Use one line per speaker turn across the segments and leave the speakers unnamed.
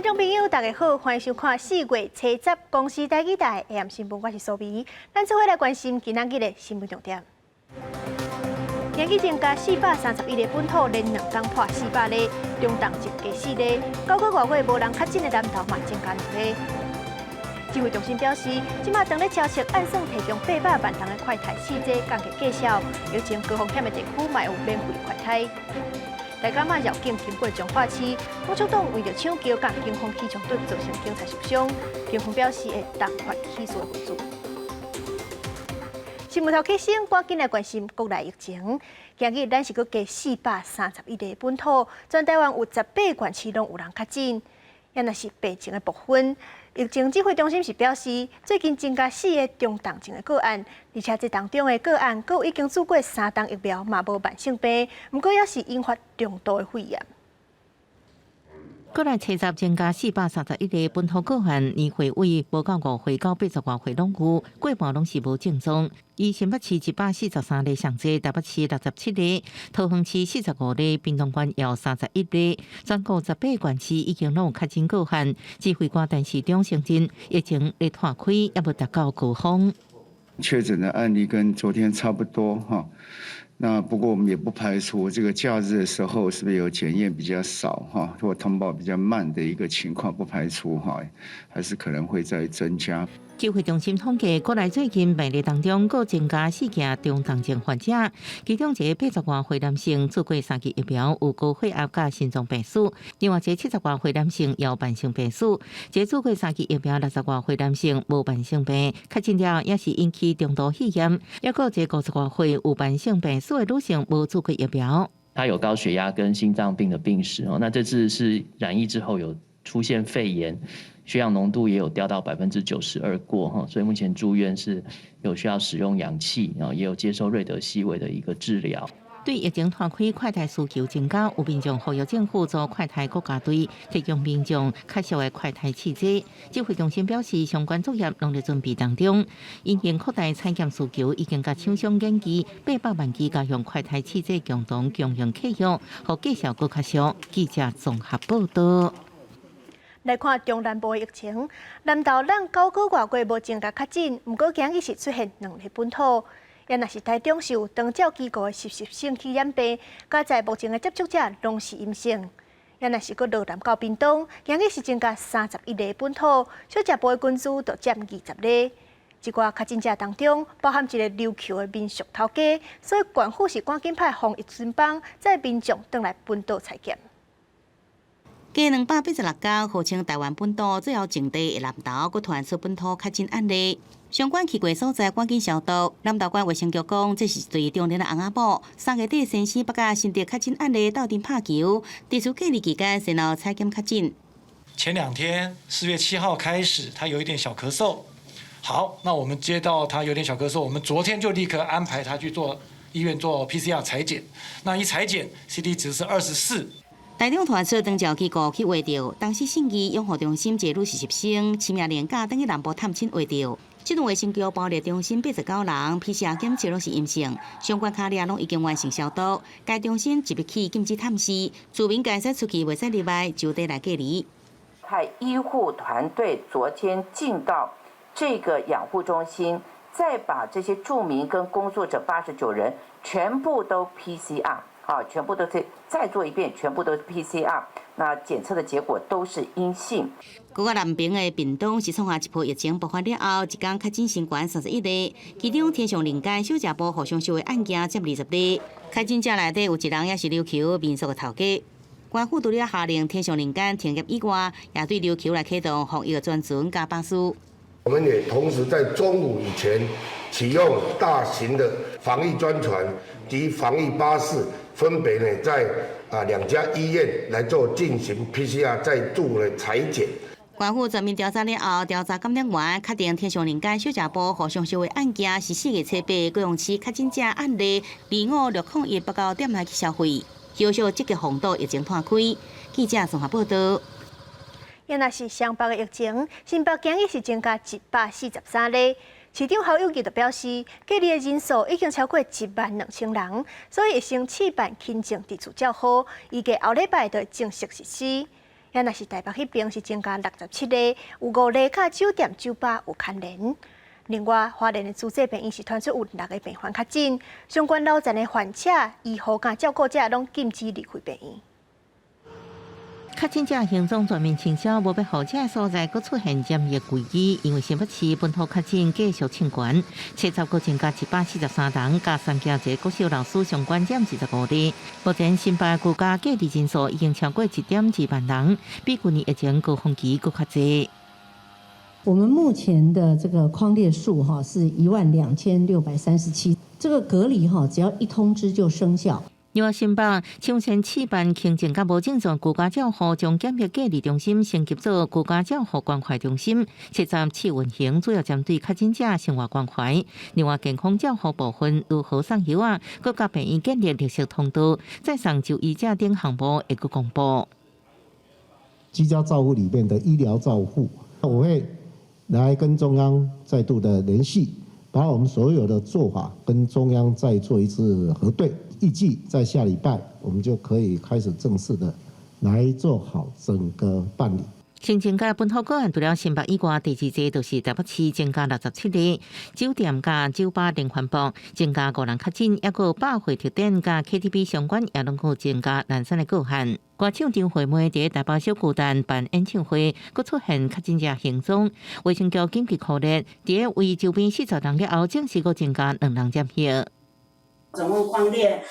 眾朋友，大家好，歡迎收看4月七十公視台語台的 AM 新聞，我是蘇美。咱做伙來關心今仔日的新聞重點。今日增加431例本土，連兩工破400例，中重症加四例，9個外月無人確診的南投嘛增加兩例。指揮中心表示，這馬當咧超測按算提供800萬人的快篩試劑降低價數，疫情高風險的地區嘛有免費快篩。大甲媽繞境經過彰化市，公主黨為著搶橋佮警方起衝突，造成警察受傷。警方表示會重罰起訴的分子。新聞頭起先，趕緊來關心國內疫情。今日咱是閣加431例本土，全台灣有18縣市攏有人確診。也若是病情的部分，疫情指揮中心是表示，最近增加四个中重症的個案，而且這當中的個案，閣有已經注過三針疫苗，嘛無慢性病，毋過也是引發重度的肺炎。
國內初十增加431例本土個案，年歲為無到5歲到80外歲攏有，過半攏是無症狀。以新北市143例上濟，台北市67例，桃園市45例，屏東縣有31例。全國18縣市已經攏有確診個案。指揮官陳時中承認，疫情咧拖開，猶無達到高峰。
確診的案例跟昨天差不多哈。那不過我們也不排除這個假日的時候是不是有檢驗比較少哈，或通報比較慢的一個情況，不排除哈，還是可能會再增加。
指揮中心統計，國內最近病例當中，閣增加四件中重症患者，其中一個80外歲男性，注過三劑疫苗，有高血壓佮心臟病史；另外一個70外歲男性有慢性病史，一個注過三劑疫苗60外歲男性無慢性病，確診了也是引起中度肺炎；抑閣一個50外歲有慢性病史的女性無注過疫苗。
他有高血壓跟心臟病的病史哦，那這次是染疫之後有出現肺炎。血氧濃度也有掉到92%過哈，所以目前住院是有需要使用氧氣，然後也有接受瑞德西韋的一個治療。
對疫情拖開，快篩需求增加，有民眾呼籲政府組快篩國家隊，提供民眾較俗的快篩試劑。指揮中心表示，相關作業攏佇準備當中，因應擴大採檢需求，已經佮廠商研擬800萬支家用快篩試劑共同供應客戶，予價數閣較俗。記者綜合報道。
來看中南部的疫情，南投咱9個外月無增加確診，毋過今日是出現兩例本土。也若是台中市有長照機構的實習生去染病，佳哉目前的接觸者攏是陰性。也若是閣落南到屏東，今日是增加31例本土，小食部的群聚就佔20例。這寡確診者當中，包含一個琉球的民宿頭家，所以縣府是趕緊派防疫專班載民眾轉來本島採檢。
過286工，號稱台灣本島最後淨地的南投，閣傳出本土確診案例。相關去過所在趕緊消毒。南投縣衛生局講，這是一對中年的翁仔某，3月底先生欲佮新竹確診案例鬥陣拍球，佇厝隔離期間先後採檢確診。
前兩天4月7號開始，他有一點小咳嗽。好，那我們接到他有點小咳嗽，我們昨天就立刻安排他去做醫院做 PCR 採檢。那一採檢，CT 值是24。
台中傳出長照機構去挖著，當時信義養護中心一個女實習生，請年假轉去南部探親挖著。這陣衛生局包列中心89人，PCR 檢測攏是陰性，相關卡列攏已經完成消毒。該中心即日起禁止探視，住民該使出去袂使入來，就地來隔離。
派醫護團隊昨天進到這個養護中心，再把這些住民跟工作者89人全部都 PCR。啊，全部都再做一遍，全部都是 PCR，那檢測的結果都是陰性。
閣較南邊的屏東是創下一波疫情爆發了後，一工確診新冠31例，其中天上靈街小食部互相相的案件佔20例。確診者內底有一人也是琉球民宿的頭家。官府除了下令天上靈間停業以外，也對琉球來啟動防疫專船佮巴士。
我們也同時在中午以前啟用大型的防疫專船及防疫巴士。分別呢在兩家醫院來做進行 PCR 再做了採檢。
官府全面調查了後，調查檢驗員確定天上靈間小食部互相相的案件是4月七八高雄市確診者案例25601八九店內去消費，後續積極防堵疫情拖開。記者綜合報道。
也若是雙北的疫情，新北今日是增加143例。市長侯友宜就表示，隔離的人數已經超過1萬2千人，所以會先試辦輕症佇厝照護，預計後禮拜就正式實施。若是台北彼爿是增加67例，有五例佮酒店酒吧有牽連。另外，花蓮的慈濟病院是傳出有六个病患確診，相關樓層的患者、醫護佮照顧者攏禁止離開病院。
確診者行蹤全面清消，無欲予這所在閣出現染疫危機，因為新北市本土確診繼續衝懸，七十閣增加143人，佮三峡一個國小老師相關染25例。目前新北居家隔離人數已經超過1.2萬人，比去年疫情高峰期閣較濟。
我們目前的這個匡列數哈是12,637，這個隔離哈只要一通知就生效。
另外，新北搶先試辦輕症佮無症狀居家照護，將檢疫隔離中心升級做居家照護關懷中心，設站試運行，主要針對確診者生活關懷。另外，健康照護部分如何送藥仔，閣佮病院建立綠色通道，再送就醫者等項目會閣公布。
居家照護裡面的醫療照護，我會來跟中央再度的聯繫，把我們所有的做法跟中央再做一次核對。預計在下禮拜，我們就可以開始正式的來做好整個辦理。
新增加本土個案，除了新北以外，第二濟就是台北市增加67例，酒店佮酒吧連環爆增加五人確診，抑閣百貨特典佮 KTV 相關也攏有增加兩三个個案。歌手張惠妹佇台北小巨蛋辦演唱會，閣出現確診者行蹤，衛生局緊急呼籲，佇位周邊40人了後，證實閣增加兩人染疫。
總共匡列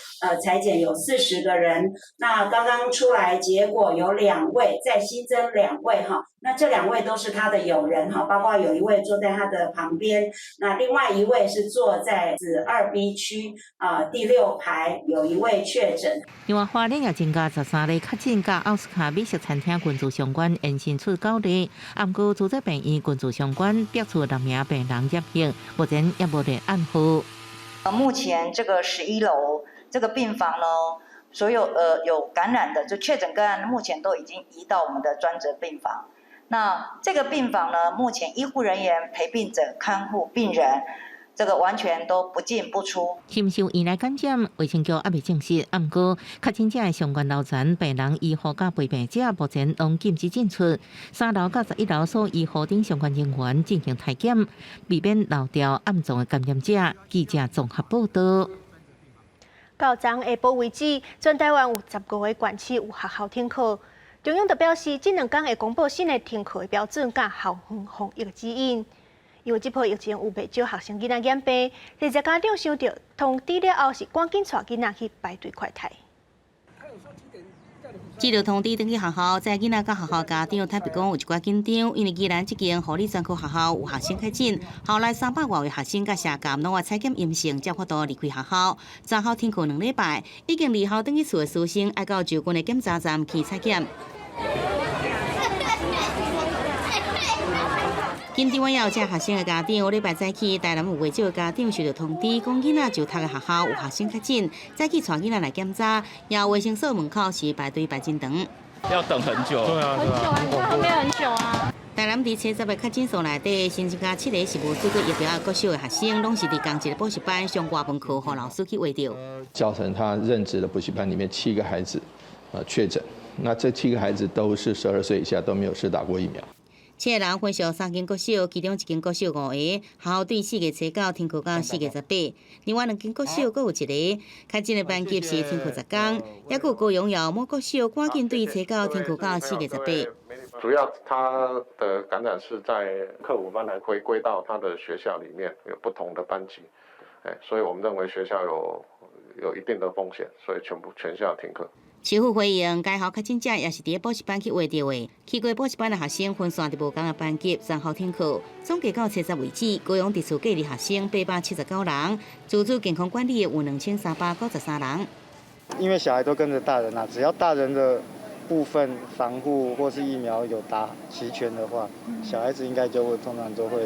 採檢有40個人，那剛剛出來結果有兩位，再新增兩位哈，那這兩位都是他的友人哈，包括有一位坐在他的旁邊，那另外一位是坐在子2B 區啊第六排，有一位確診。
另外，花蓮也增加13例確診，佮奧斯卡美食餐廳群組相關延伸出九例，毋過慈濟病院群組相關爆出六名病人染疫，目前也無列案號。
目前這個11樓這個病房呢，所有有感染的就確診個案，目前都已經移到我們的專責病房。那這個病房呢，目前醫護人員陪病者、看護病人，這個完全都不進不出。
是毋是有院內感染？衛生局猶未證實。毋過確診者的相關樓層病人、醫護佮陪病者，目前攏禁止進出。三樓佮11樓所醫護等相關人員進行篩檢，避免漏掉暗藏的感染者。記者綜合報道。
到昨下晡為止，全台灣有15個縣市有學校停課。中央就表示，這兩工會公布新的停課的標準，佮校園防疫指引。因為這波疫情有袂少學生囡仔染病，濟濟家長收著通知了後，是趕緊帶囡仔去排隊快篩。
接著通知轉去學校，載囡仔到學校家長坦白講有一寡緊張，因為宜蘭這間護理專科學校有學生確診，校內300外位學生佮社監攏愛採檢陰性，才有法度離開學校。全校停課2禮拜，已經離校轉去厝的師生愛到就近的檢查站去採檢。緊張也有遮學生的家長，禮拜早起，台南有袂少家長收著通知，講囡仔就讀的學校有學生確診，早起帶囡仔來檢查，也衛生所門口是排隊排真長。
要等很久。
對啊，
很久啊，你看後面很久啊。
台南佇初十的確診數內底，新增加七个是無做過疫苗的國小的學生，攏是佇仝一個補習班上外文課，予老師去畫著。
造成他任職的補習班裡面七個孩子，確診，那這七個孩子都是12歲以下，都沒有施打過疫苗。
七个人分屬三間國小，其中一間國小五个，學校對四月初九停課到4月18。另外兩間國小閣有一个確診的班級是停課10工，抑閣有高雄耀某國小趕緊對初九停課到4月18。
主要他的感染是在課輔班來回歸到他的學校裡面，有不同的班級，所以我們認為學校有一定的風險，所以全部全校停課。
市府回應，該校確診者也是佇補習班去畫著的。去過補習班的學生分散佇無仝的班級，全校停課。總計到初十為止，高雄佇厝隔離學生879人，自主健康管理的有2393人。
因為小孩都跟着大人啊，只要大人的部分防護或是疫苗有打齊全的話，小孩子應該就會通常都會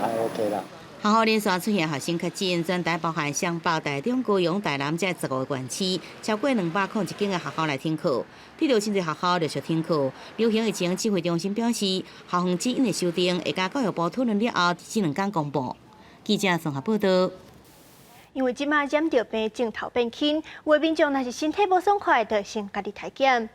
還 OK 啦。
學校連續出現學生確診，全台包含雙北、台中、高雄、台南這15個縣市，超過201間的學校來停課。對著真濟學校陸續停課。流行疫情指揮中心表示，校園指引的修訂會佮教育部討論了後，這兩工公布。記者綜合報道。
因為這擺染著病症頭變輕，有的民眾若是身體無爽快，就先家己篩檢。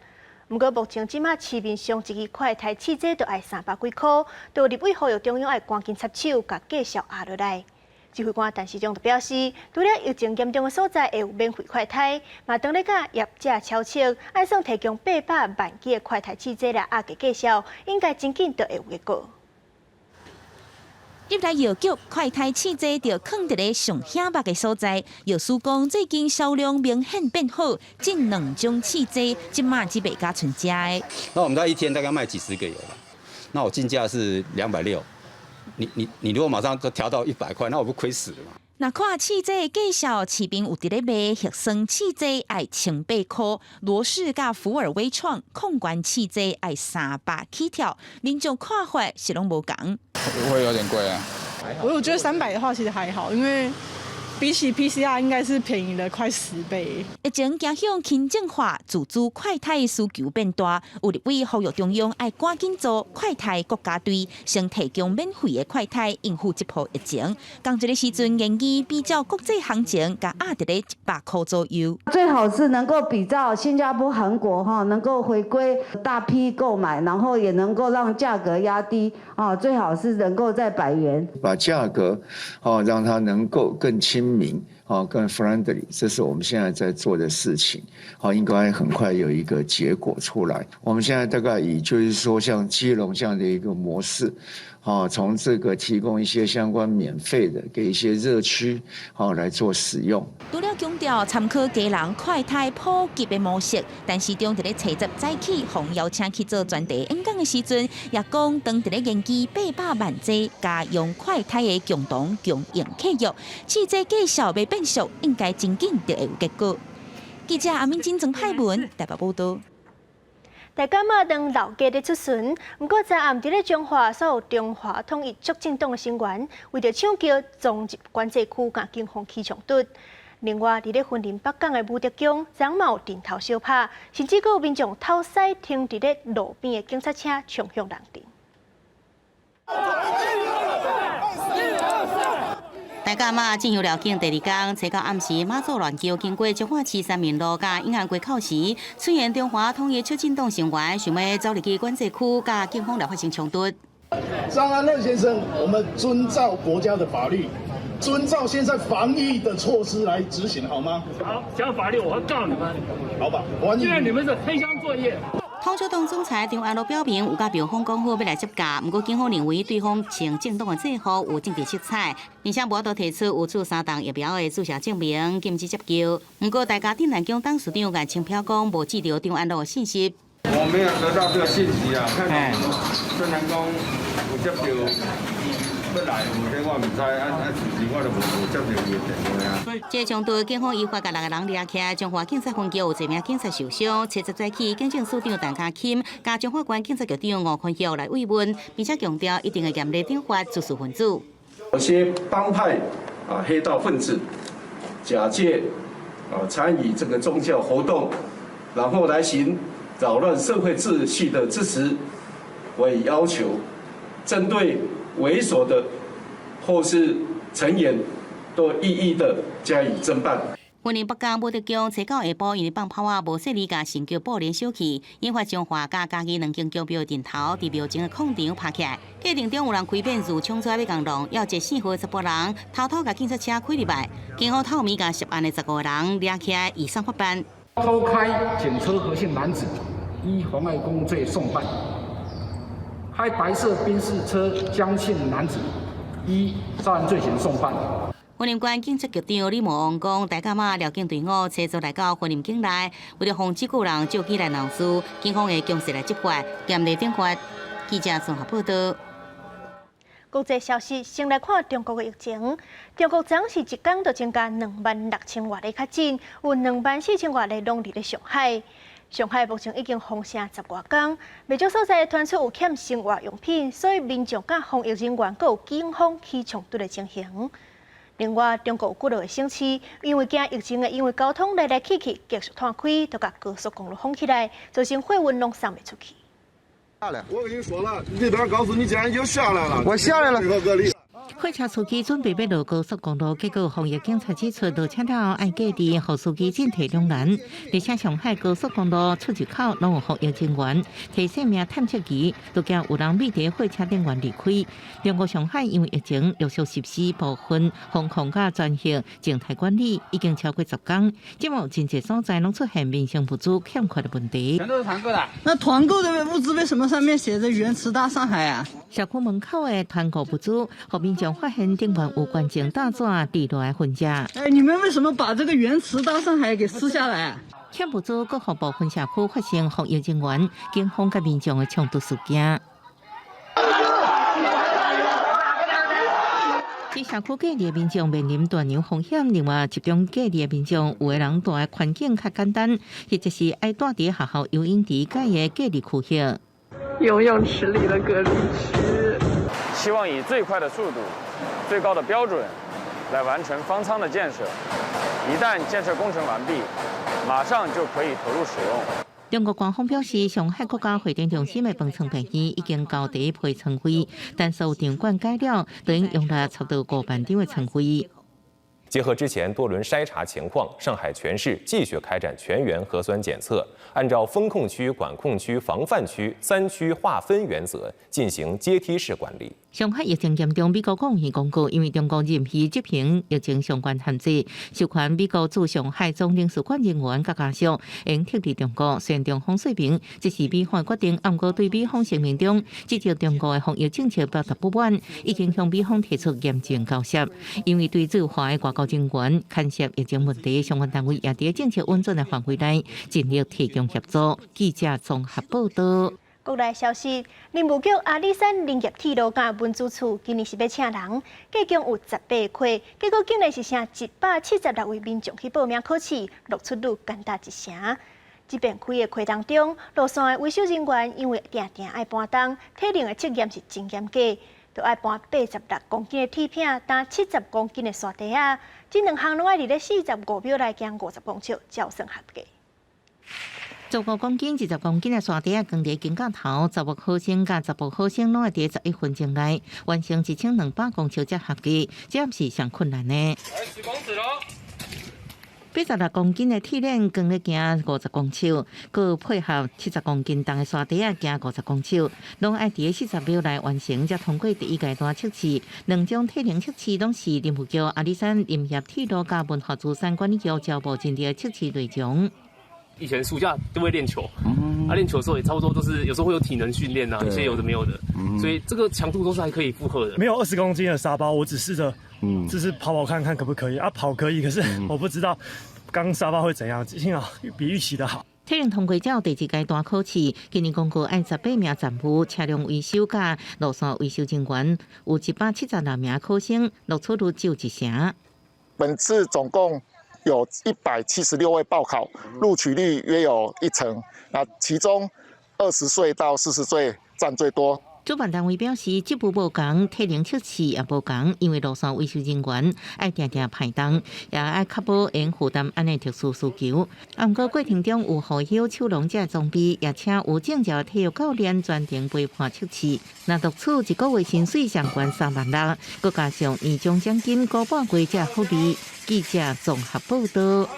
毋過目前這馬市面上一支快篩試劑就愛三百幾箍，著立委呼籲中央愛趕緊插手，共價數壓落來。指揮官陳時中就表示，除了疫情嚴重的所在會有免費快篩，嘛當咧佮業者敲策，按算提供800萬支的快篩試劑來壓低價數，應該真緊就會有結果。
入來藥局，快篩試劑就囥佇咧上顯目的所在。藥師講，最近銷量明顯變好，這兩種試劑這馬只賣甲賰遮的。
那我們在一天大概賣幾十個有了，那我進價是260，你如果馬上就調到100塊，那我不虧死了嗎？
若看試劑價數，市面有佇咧賣核酸試劑愛1000塊，羅氏佮福爾微創抗原試劑愛300起跳，民眾看法是攏無仝。
會有點貴啊。
我覺得300的話其實還好，因為比起 PCR 應該是便宜了快10倍。
疫情走向輕症化，自主快篩需求變大，有立委呼籲中央愛趕緊組快篩國家隊，先提供免費的快篩應付這波疫情。仝一个時陣研議比照國際行情，共壓佇咧100塊左右。
最好是能夠比照新加坡、韓國哈，能夠回歸大批購買，然後也能夠讓價格壓低啊，最好是能夠在100元。
把價格哦，讓它能夠更親民，哦，更 friendly，這是我們現在在做的事情，好，應該很快有一個結果出來。我們現在大概以就是說像基隆這樣的一個模式，好，從這個提供一些相關免費的，給一些熱區，好來做使用。
除了強調參考基隆快篩普及的模式，陳時中佇咧初十早起，予邀請去做專題演講的時陣，也講當佇咧研究800萬劑家用快篩的共同供應契約，試劑價數欲變俗，應該真緊就會有結果。記者阿敏金、曾派文台北報導。
大家嘛當老街咧出巡，毋過昨暗佇咧彰化，所有中華統一促進黨的成員為著搶救衝入管制區，佮警方起衝突。另外，佇咧雲林北港的武德宮，昨嘛有陣頭相拍，甚至閣有民眾偷駛停佇咧路邊的警察車衝向人陣。
台甲媽進行了境第二工，初九暗時媽祖亂轎經過彰化市三民路佮永安街口時，出現中華統一促進黨成員想欲走入去管制區，佮警方來發生衝突。
張安樂先生，我們遵照國家的法律，遵照現在防疫的措施來執行，好嗎？
好，講法律，我會告你們。
好吧，
因為你們是黑箱作業。
統促黨總裁張安樂表明，有佮廟方講好欲來接駕，毋過警方認為對方穿政黨的制服有政治色彩，而且無法度提出有注三劑疫苗的注射證明，禁止接轎。毋過大家鎮瀾宮董事長共清票講，無接著張安樂的信息。
我沒有得到這個信息啊，看鎮瀾宮有接著欲來，有這我毋知，事實我就無接著伊的電話啊。
這衝突，警方依法共六個人抓起來，彰化警察分局有一名警察受傷。初十早起，警政署長陳家欽佮彰化縣警察局長吳坤玉來慰問，並且強調一定會嚴厲懲罰滋事分子。
有些幫派啊、黑道分子假借啊參與這個宗教活動，然後來行擾亂社會秩序的之實，我也要求針對為首的或是成員，都一一的加以偵辦。
雲林北港武德宮初九下晡，因為放炮仔無細膩，共神轎布簾燒去，引發彰化佮嘉義兩間宮廟陣頭佇廟前的空場拍起來。過程中有人開變數衝出來欲共弄，猶一個姓何的查埔人偷偷共警察車開入來，警方透暝共涉案的15個人抓起來移送法辦。
偷開警車何姓男子，依妨礙公務罪送辦。開白色賓士車江姓男子，依殺人罪嫌送辦。
雲林縣警察局長李茂旺講，大甲媽廖警隊伍車組來到雲林境內，為著防止有人借機來鬧事，警方會強勢來執法，嚴厲懲罰。記者綜合報道。
國際消息，先來看中國的疫情。中國昨是一工就增加26,000外例確診，有24,000外例攏佇咧上海。上海目前已經封城10外工，袂少所在傳出有欠生活用品，所以民眾佮防疫人員閣有警方起衝突的情形。另外，中國有幾落個省市，因為驚疫情的，因為交通來來去去急速斷開，就共高速公路封起來，造成貨運攏送袂出去。
下來，我跟你說了，這邊告訴你，既然已經下來了，
我下來了。
貨車司機準備欲落高速公路，結果防疫警察指出，落車了後愛隔離，予司機進退兩難。而且上海高速公路出入口攏有防疫人員提生命探測儀，都驚有人秘佇貨車頂懸離開。中國上海因為疫情陸續實施部分封控佮全域靜態管理，已經超過10工，這馬有真濟所在攏出現民生物資欠缺的問題。
全都是團購的。那團購的物資為什麼上面寫着援慈大上海啊？
社區門口的團購物資，予民眾發現頂懸有關證大紙滴落來痕跡。
哎，你們為什麼把這個援慈大上海給撕下來？
欠物資，閣予部分社區發生防疫人員、警方佮民眾的衝突事件。佇社區隔離的民眾面臨斷糧風險，另外集中隔離的民眾，有的人蹛的環境較簡單，或者是愛蹛佇學校游泳池蓋的隔離區域。
游泳池裡的隔離區。
希望以最快的速度、最高的標準來完成方艙的建設。一旦建設工程完畢，馬上就可以投入使用。
中國官方表示，上海國家會展中心的方艙病院已經交第一批床位，但所有場館改了，等於用了差不多5萬張的床位。
結合之前多輪篩查情況，上海全市繼續開展全員核酸檢測，按照封控區、管控區、防範區三區劃分原則進行階梯式管理。
上海疫情嚴重，美國國務院公告，因為中國任意執行疫情相關限制，授權美國駐上海總領事館人員佮家屬應撤離中國。雖然中方說明這是美方決定，毋過對美方聲明中指責中國的防疫政策表達不滿，已經向美方提出嚴正交涉。因為對駐華的外交人員牽涉疫情問題，相關單位也佇政策允准的範圍內盡力提供協助。記者綜合報道。
國內消息，林務局阿里山林業鐵路佮文資處今年是欲請人，計共有18個缺，結果竟然是剩176位民眾去報名考試，錄取率干焦一成。這遍開的缺當中，路線的維修人員因為定定愛搬重，體能的測驗是真嚴格，著愛搬86公斤的鐵片，擔70公斤的沙袋仔，這兩項攏愛佇咧45秒內行50公尺，才算合格。
15公斤、20公斤的沙袋仔，扛佇肩胛頭，查某考生佮查埔考生攏愛佇11分鐘內完成1200公尺才合格，這毋是上困難的。
來10公尺囉。
86公斤的鐵鏈，扛咧行50公尺，閣配合70公斤重的沙袋仔行50公尺，攏愛佇40秒內完成，才通過第一階段測試。兩種體能測試攏是林務局阿里山林業鐵路佮文化資產管理局招募進的測試內容。
以前暑假都會練球，啊練球的時候也差不多都是有時候會有體能訓練啊，一些有的沒有的，所以這個強度都是還可以負荷的。
沒有20公斤的沙包，我只試著，就是跑跑看看可不可以啊？跑可以，可是我不知道扛沙包會怎樣，幸好比預期的好。
體能通過之後，第二階段考試，今年公告愛18名站務、車輛維修佮路線維修人員，有176名考生，錄取率只有一成。
本次總共有176位報考，錄取率約有一成。那其中20歲到40歲佔最多。
主辦單位表示，職務無仝，體能測試也無仝，因為路線維修人員愛定定排重，也愛確保會負擔按呢特殊需求。啊，毋過過程中有護袖、手籠這裝備，也請有證照體育教練專程陪伴測試。若錄取一個月薪水上懸3萬6，閣加上年終獎金、高半月這福利。記者綜合報道。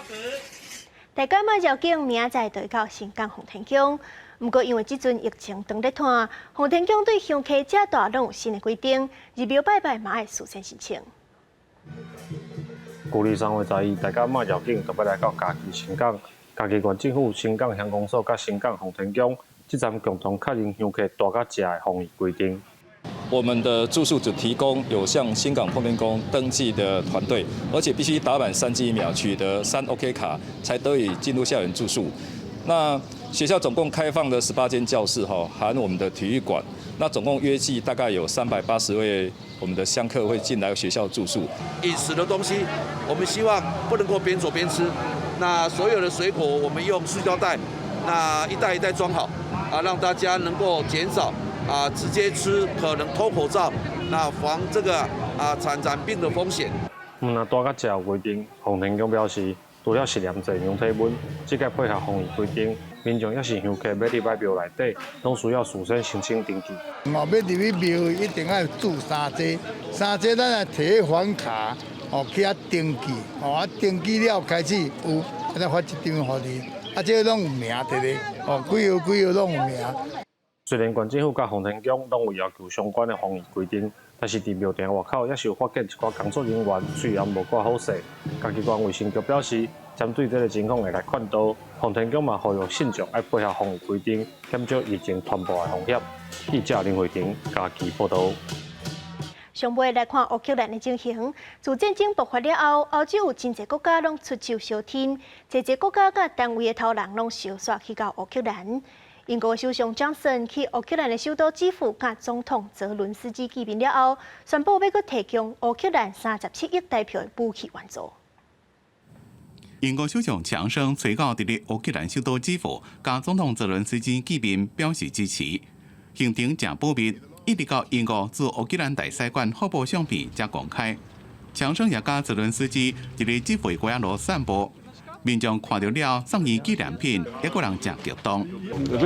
大家嘛繞境明仔載就到新港奉天宮。毋過因為這陣疫情當咧湠，奉天宮對香客遮大攏有新的規定，入廟拜拜嘛愛事先申請。
距離3月12，大家嘛繞境就欲來到嘉義新港，嘉義縣政府、新港鄉公所佮新港奉天宮，這陣共同確認香客帶佮食的防疫規定。
我們的住宿只提供有向新港奉天宮登記的團隊，而且必須打滿3劑疫苗，取得3 OK 卡，才得以進入校園住宿。那學校總共開放了18間教室，哈，含我們的體育館。那總共約計大概有380位我們的香客會進來學校住宿。
飲食的東西，我們希望不能夠邊走邊吃。那所有的水果，我們用塑膠袋，那一袋一袋裝好，啊，讓大家能夠減少啊直接吃可能脫口罩，那防這個啊傳染病的風險。
毋但帶佮食有規定，奉天宮表示，除了實驗制量體溫，這個配合防疫規定，民眾抑是香客欲入來廟內底，攏需要事先申請登記。
哦，欲入去廟一定愛注三劑，三劑咱來提房卡，哦去遐登記，哦啊登記了開始有，啊才發一張予你，啊這個攏有名佇咧，哦幾號幾號攏有名。
雖然縣政府佮奉天宮攏有要求相關的防疫規定，但是佇廟埕外口也是有發現一寡工作人員雖然無掛好勢。嘉義縣衛生局表示，針對這个情況會來勸導，奉天宮嘛呼籲信眾愛配合防疫規定，減少疫情傳播的風險。記者林慧婷嘉義報導。
上尾來看烏克蘭的情形，自戰爭爆發了後，歐洲有真濟國家攏出手相挺，濟濟國家佮單位的頭人攏相紲去到烏克蘭。英國首相強森去烏克蘭的首都基輔，佮總統澤倫斯基見面了後，宣布欲閣提供烏克蘭37億台票的武器援助。
英國首相強生隨到佇咧烏克蘭首都基輔，佮總統澤倫斯基見面，表示支持。行程誠保密，一直到英國駐烏克蘭大使館發布相片才公開。強生也佮澤倫斯基佇咧基輔街仔路散步。民眾看著了送伊紀念品，抑閣人誠激動。佇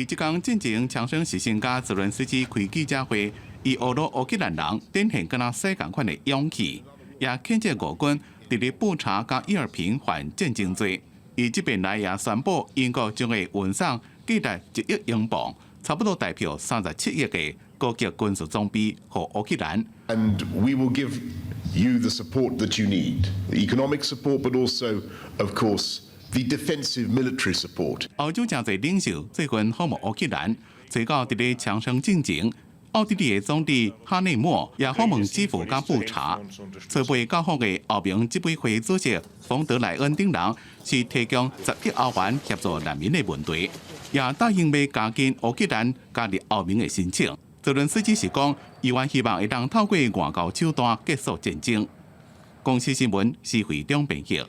這工進前，強生是先佮澤倫斯基開記者會，伊學了烏克蘭人展現敢若洗仝款的勇氣，也譴責俄軍佇咧布查佮伊爾平犯戰爭罪。伊這邊來也宣布，英國將會運送價值1億英鎊，差不多台票37億的高級軍事裝備予烏克蘭。
And we will give you the support that you need, the economic support, but also, of course, the defensive military support.
歐洲誠濟領袖最近訪問烏克蘭，隨到佇咧強生進前，奧地利的總理哈內默也訪問基輔佮布查。籌備到訪的歐盟執委會主席馮德萊恩等人是提供10億歐元協助難民的問題，也答應欲加緊烏克蘭加入歐盟的申請。澤倫斯基是講，伊原希望會當透過外交手段結束戰爭。公視新聞施惠中編譯。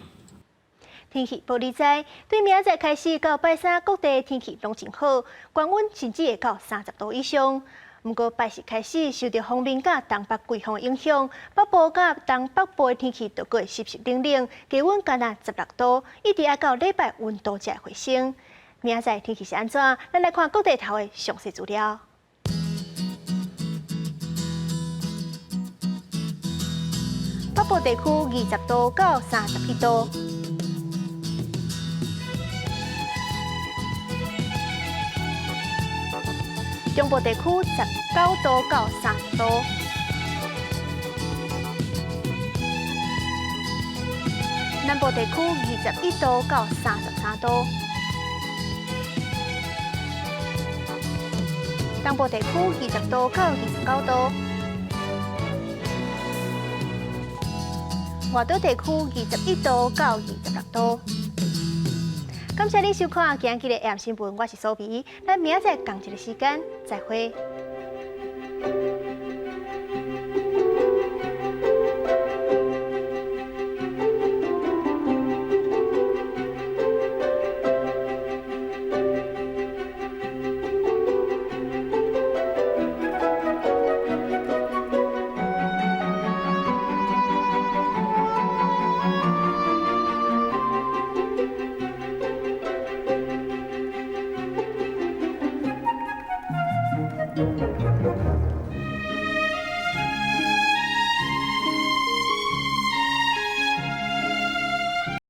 天氣報你知，對明仔載開始到拜三，各地天氣攏真好，高溫甚至會到30度以上。毋過拜四開始受著鋒面佮東北季風影響，北部佮東北部的天氣就閣會濕濕冷冷，低溫干焦16度，一直愛到禮拜溫度才會回升。明仔載天氣是按怎？咱來看各地頭的詳細資料。北部地區20度到31度。中部地區19度到30度。南部地區21度到33度。東部地區20度到29度。外島地區21度到26度。感謝你收看今日的 AM 新聞，我是蘇比，咱明仔載仝一个時間再會。